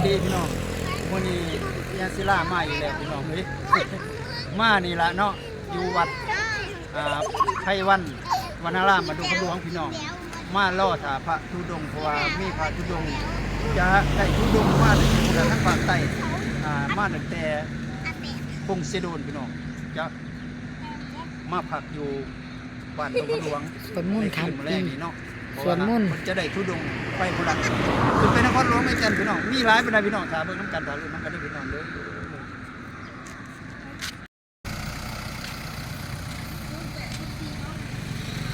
ພີ່ນ້ອງ ມື້ນີ້ຍາສິລາມາອີກແລ້ວພີ່ນ້ອງເອີຍ ມານີ້ລະເນາະ ຢູ່ວັດ ອ່າ ໄພວັນ ວັນນາລາມ ບ້ານດົງຄຳຫຼວງພີ່ນ້ອງ ມາລໍຖ້າພະທຸດົງ ເພາະວ່າມີພະທຸດົງຈະໄດ້ທຸດົງມາຈາກທາງພາກໃຕ້ ອ່າ ມາຕັ້ງແຕ່ພົງເຊໂດນພີ່ນ້ອງ ຈະມາພັກຢູ່ ບ້ານດົງຄຳຫຼວງ ສວດມົນຂ້າມປີ ໃນຄືນມື້ແລງນີ້ເນາະ ສວດມົນ ເພາະວ່າເພິ່ນຈະໄດ້ທຸດົງໄປພຸ້ນລະ ຂຶ້ນໄປນະຄອນຫຼວງວຽງຈັນພີ່ນ້ອງ ມີຫຼາຍປານໃດພີ່ນ້ອງ ຖ້າເບິ່ງນຳກັນ ຖ້າລຸ້ນນຳກັນເດີພີ່ນ້ອງເດີ.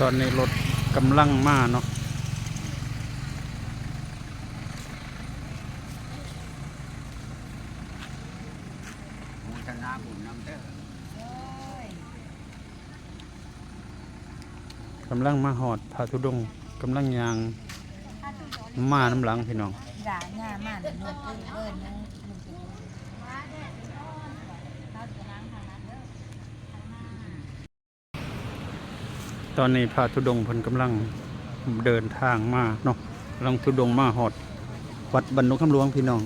ຕອນນີ້ລົດກຳລັງມາເນາະ. ໂມທະນາບຸນນຳເດີ. ກຳລັງມາຮອດພະທຸດົງ ກຳລັງຍ່າງມານຳຫຼັງພີ່ນ້ອງ. ຕອນນີ້ພະທຸດົງເພິ່ນກຳລັງເດີນທາງມາເນາະ ກຳລັງທຸດົງມາຮອດ ວັດບ້ານດົງຄຳຫຼວງພີ່ນ້ອງ.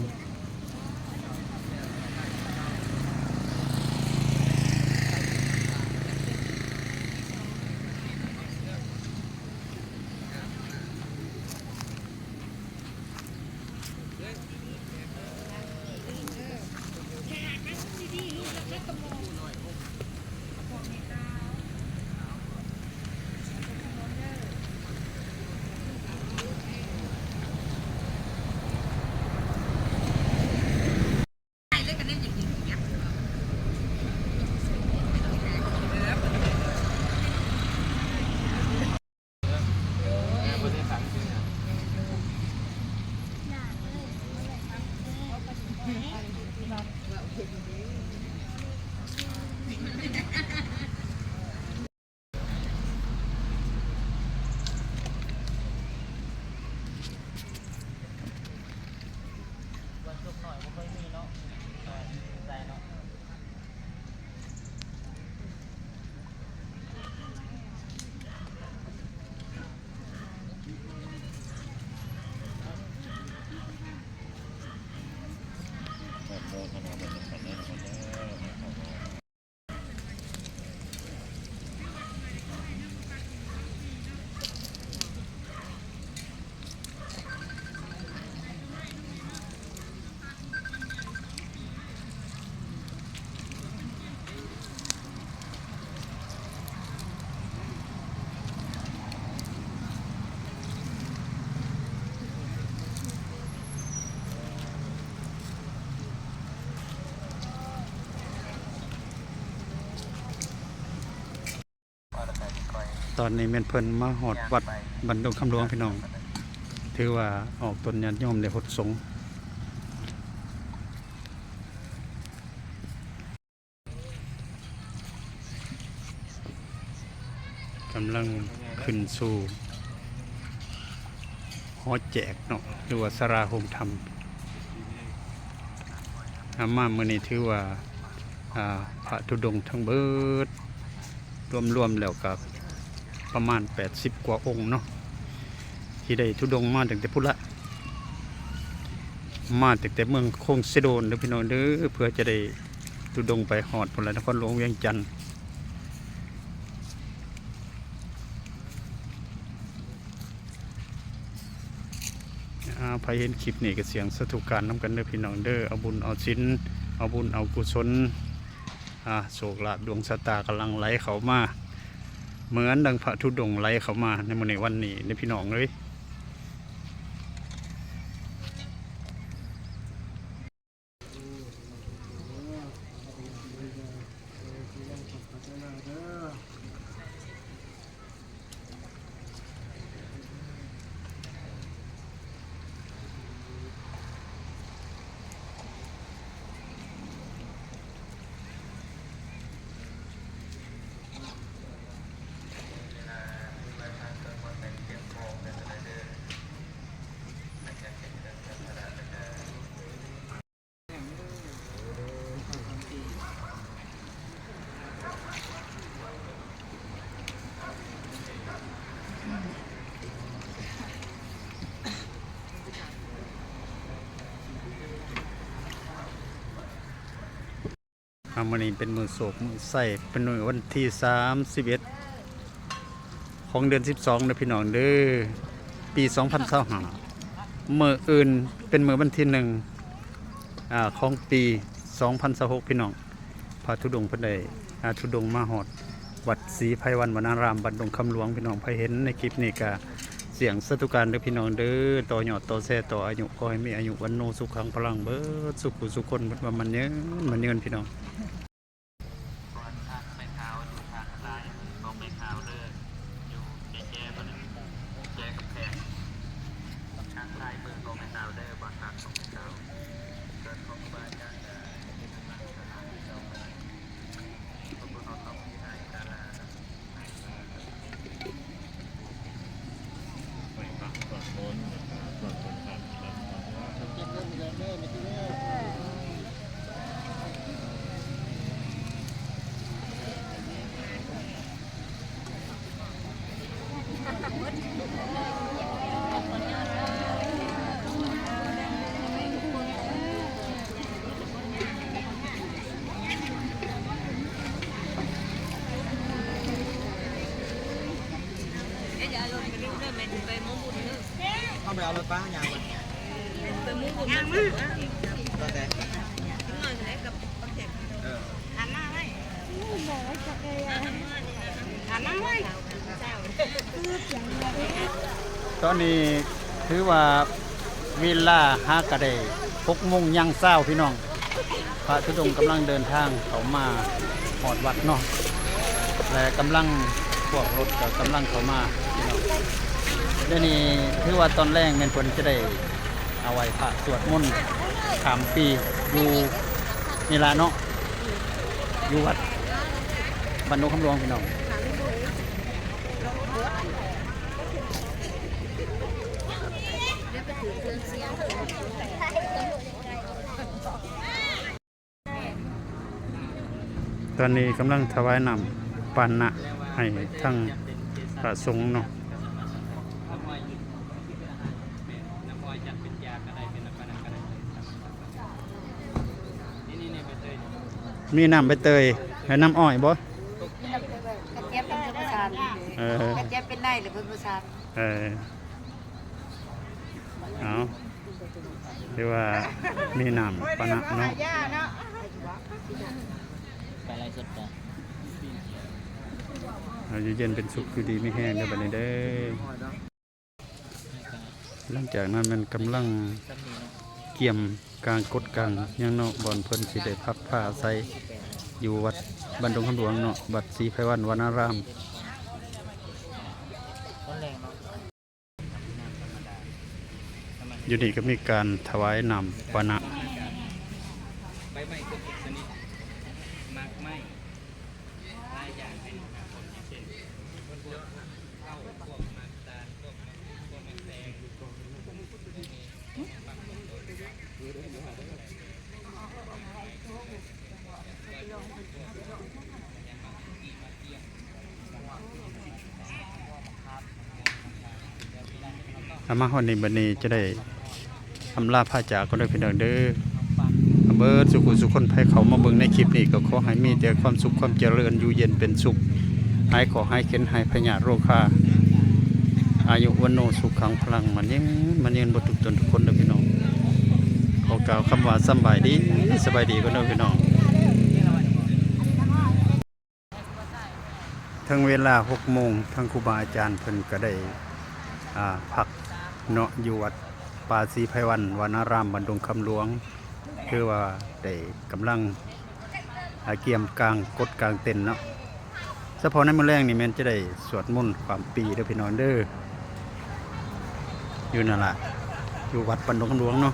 ຕອນນີ້ແມ່ນເພິ່ນມາຮອດວັດບ້ານດົງຄຳຫຼວງພີ່ນ້ອງ ຖືວ່າອອກຕົນຍາດໂຍມໄດ້ຫົດສົງ. ກຳລັງຂຶ້ນສູ່ຫໍແຈກເນາະ ຫຼືວ່າສາລາໂຮງທຳ. ນຳມາມື້ນີ້ຖືວ່າ ອ່າ ພະທຸດົງທັງເບິດ ລວມໆແລ້ວກໍປະມານແປດສິບກວ່າອົງເນາະ ທີ່ໄດ້ທຸດົງມາຕັ້ງແຕ່ພຸ້ນລະ ມາຕັ້ງແຕ່ເມືອງຄົງເຊໂດນເດີພີ່ນ້ອງເດີ ເພື່ອຈະໄດ້ທຸດົງໄປຮອດພຸ້ນລະ ນະຄອນຫຼວງວຽງຈັນ. ອ່າ ໃຜເຫັນຄລິບນີ້ກໍສຽງສາທຸການນຳກັນເດີພີ່ນ້ອງເດີ ເອົາບຸນເອົາສິນ ເອົາບຸນເອົາກຸສົນ ອ່າ ໂຊກລາບດວງຊະຕາກຳລັງໄຫຼເຂົ້າມາ ເໝືອນດັ່ງພະທຸດົງໄຫຼເຂົ້າມາໃນມື້ນີ້ວັນນີ້ເດີພີ່ນ້ອງເອີຍ. ອ່າ ມື້ນີ້ເປັນມື້ໂຊກມື້ໄຊ ເປັນມື້ວັນທີສາມສິບເອັດ ຂອງເດືອນສິບສອງເດີພີ່ນ້ອງເດີ ປີສອງພັນຊາວຫ້າ ມື້ອື່ນເປັນມື້ວັນທີໜຶ່ງ ອ່າ ຂອງປີສອງພັນຊາວຫົກ ພີ່ນ້ອງ. ພະທຸດົງເພິ່ນໄດ້ ອ່າ ທຸດົງມາຮອດວັດສີໄພວັນວະນາລາມ ບ້ານດົງຄຳຫຼວງ ພີ່ນ້ອງ. ໃຜເຫັນໃນຄລິບນີ້ກະ ສຽງສາທຸການເດີພີ່ນ້ອງເດີ ຕໍ່ຍອດຕໍ່ແຊຕໍ່ອາຍຸ ຂໍໃຫ້ມີອາຍຸວັນໂນສຸຂັງພະລັງ ເບິດສຸຂູສຸຄົນ ເພິ່ນວ່າໝັ້ນຍືນ ໝັ້ນຍືນພີ່ນ້ອງ. ເຮົາໄປເອົາລົດປ້າຫຍັງມາ ໄປມຸງບຸນ ມາ ມາ ຕອນໃດ ເອີ ຫັນໜ້າໄວ້ ຫັນໜ້າໄວ້ ຕອນນີ້ຖືວ່າເວລາຫາກະໄດ້ຫົກໂມງຍັງຊາວ ພີ່ນ້ອງ. ພະທຸດົງກຳລັງເດີນທາງເຂົ້າມາຮອດວັດເນາະ ແລະ ກຳລັງ ພວກລົດກໍກຳລັງເຂົ້າມາ ພີ່ນ້ອງ. ດຽວນີ້ຖືວ່າຕອນແລງແມ່ນເພິ່ນຈະໄດ້ ເອົາໄຫວ້ພະສວດມົນຂ້າມປີຢູ່ນີ້ລະເນາະ ຢູ່ວັດບ້ານດົງຄຳຫຼວງ ພີ່ນ້ອງ. ຕອນນີ້ກຳລັງຖວາຍນ້ຳປານະໃຫ້ທາງພະສົງເນາະ. ມີນ້ຳໃບເຕີຍ ແລະ ນ້ຳອ້ອຍບໍ່? ກະເຈັບເປັນປະສາດ ເອີ ກະເຈັບເປັນໄນ ຫຼື ເພິ່ນປະສາດ ເອີ ເອົາ ຖືວ່າມີນ້ຳປານະເນາະ ໄປໄລສົດໄປ ເອົາ ຢູ່ເຢັນເປັນສຸກ ຢູ່ດີມີແຮງເດີບັດນີ້ເດີ. ຫຼັງຈາກນັ້ນແມ່ນກຳລັງກຽມກາງກົດກາງຫຍັງເນາະ ບ່ອນເພິ່ນຊິໄດ້ພັກພາອາໄສຢູ່ວັດບ້ານດົງຄຳຫຼວງເນາະ ວັດສີໄພວັນວະນາລາມ. ຢູ່ນີ້ກໍມີການຖວາຍນ້ຳປານະ. ເອົາ ມາຮອດນີ້ບັດນີ້ຈະໄດ້ອຳລາພາຈາກກ່ອນເດີພີ່ນ້ອງເດີ. ເບິດສຸຂູສຸຄົນ ໃຜເຂົ້າມາເບິ່ງໃນຄລິບນີ້ກໍຂໍໃຫ້ມີແຕ່ຄວາມສຸກຄວາມຈະເລີນ ຢູ່ເຢັນເປັນສຸກ ຫາຍເຄາະຫາຍເຂັນ ຫາຍພະຍາດໂລຄາ ອາຍຸວັນໂນສຸຂັງພະລັງ ໝັ້ນຍືນ ໝັ້ນຍືນເບິດທຸກຕົນທຸກຄົນເດີພີ່ນ້ອງ. ຂໍກ່າວຄຳວ່າສຳບາຍດີ ສະບາຍດີກ່ອນເດີພີ່ນ້ອງ. ເຖິງເວລາຫົກໂມງ ທາງຄູບາອາຈານເພິ່ນກໍໄດ້ ອ່າ ພັກເນາະ ຢູ່ວັດປ່າສີໄພວັນວະນາລາມ ບ້ານດົງຄຳຫຼວງ ຖືວ່າໄດ້ກຳລັງ ອ່າ ກຽມກາງກົດກາງເຕັນເນາະ. ສະເພາະໃນມື້ແລງນີ້ແມ່ນຈະໄດ້ສວດມົນຂ້າມປີເດີພີ່ນ້ອງເດີ ຢູ່ນັ້ນລະ ຢູ່ວັດບ້ານດົງຄຳຫຼວງເນາະ.